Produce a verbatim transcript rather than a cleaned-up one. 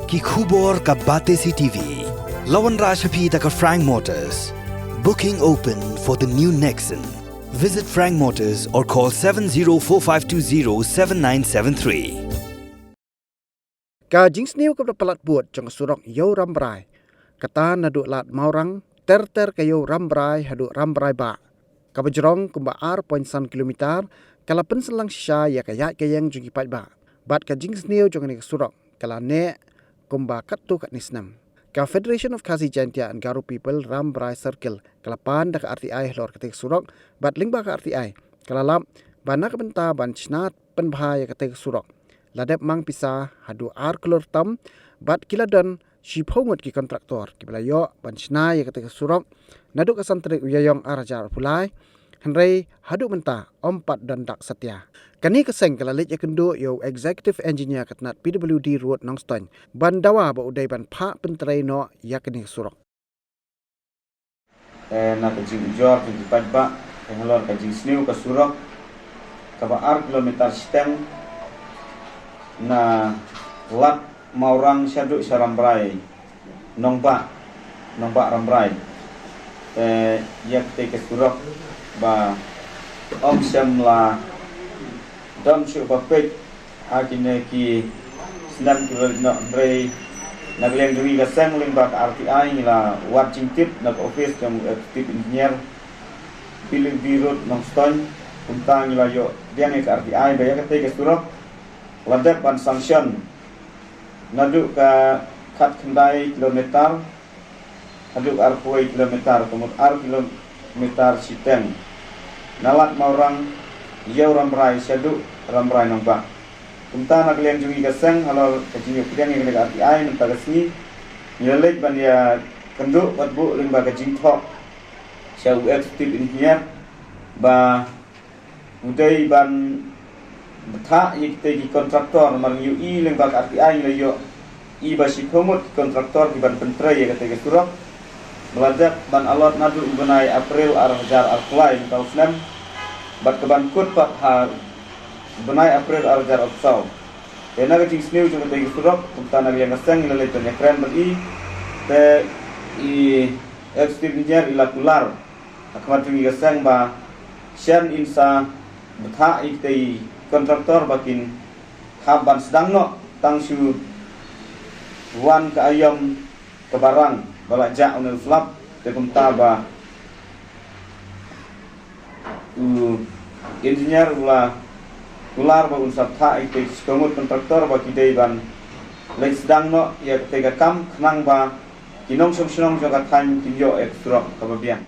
Ki khubor ka Batesi TV. La wanrah sha phi da ka Frank Motors. Booking open for the new Nexon. Visit Frank Motors or call seven zero four five two zero seven nine seven three. Ka jingsniew kaba palat bud jong ka surok Ïew Rambrai, kata naduh Lad Mawrang ter ter ka Ïew Rambrai haduh Rambrai Bah, kaba jrong kumba ar point san kilometer, ka la pynsalang shisha ïa ka ïaid ka ïeng jong ki paidbah. Bad ka jingsniew jong kane ka surok ka la neh kumba katto katne snem. Ka Federation of Khasi Jaintia and Garo People Rambrai Circle ka la pan da ka R T I halor katei ka surok, bad lyngba ka R T I ka la lap ba na ka bynta ban shna pynbha ïa katei ka surok, la dep mang pisa haduh ar klur tam, bad ki la don shiphew ngut ki kontraktor kiba la ïoh ban shna ïa katei ka surok naduh ka san tarik u Ïaïong ar hajar arphew lai, hynrei haduh mynta ym pat don dak satia. Kane ka seng ka la leit ïakynduh ïa u Executive Engineer ka tnat P W D Road Nongstoiñ ban dawa ba u dei ban phah pyntrei noh ïa kane ka surok. Eh, na ka jingujor jong ki paidbah, eh, halor ka jingsniew ka surok kaba ar kilometer shiteng na Lad Mawrang shaduh sha Rambrai Nongbah, Nongbah Rambrai. Eh, ïa katei ka surok ba ym shym la don shuh ba peit ha kine ki snem ki la leit noh, hynrei na ka liang jong ngi ka seng lyngba ka R T I ngi la wad jingtip na ka office jong u Executive Engineer P W D Road Nongstoiñ, kumta ngi la ïoh biang ïa ka R T I ba ïa katei ka surok la dep ban sanction naduh ka khatkhyndai kilometer haduh arphew kilometer, ka mut ar kilometer shiteng na Lad Mawrang Ïew Rambrai shaduh Rambrai Nongbah. Kumta na ka liang jong ngi ka seng halor ka jingïoh pdiang ïa kane ka R T I mynta ka sngi, ngi la leit ban ïakynduh bad buh lyngba ka jingthoh sha u Executive Engineer ba u dei ban bthah ïa kitei ki kontraktor, namar ngi ïohi lyngba ka R T I ngi la ïohi ba shiphew ngut ki kontraktor ki ban pyntrei ïa katei ka surok ba la dep ban allot naduh u bnai April ar hajar arphew lai mynta u snem, bad ka ban kut pat ha u bnai April ar hajar arphew saw. Te na ka jingsniew jong katei ka surok, kumta na ka liang ka seng ngi la leit ban ïakren bad i, te i Executive Engineer i la kular ha khmat jong ngi ka seng ba shen in sa bthah ïa kitei ki kontraktor ba kin hap ban sdang noh tang shu wan ka aïom kaba rang ba la jah une u slap, te kumta ba u engineer u la kular ba un sa bthah ïa kitei ki shiphew ngut kontraktor ba ki dei ban leit sdang noh ïa katei ka kam khnang ba ki nongshong shnong jong ka thaiñ kin ïoh ïa ka surok kaba biang.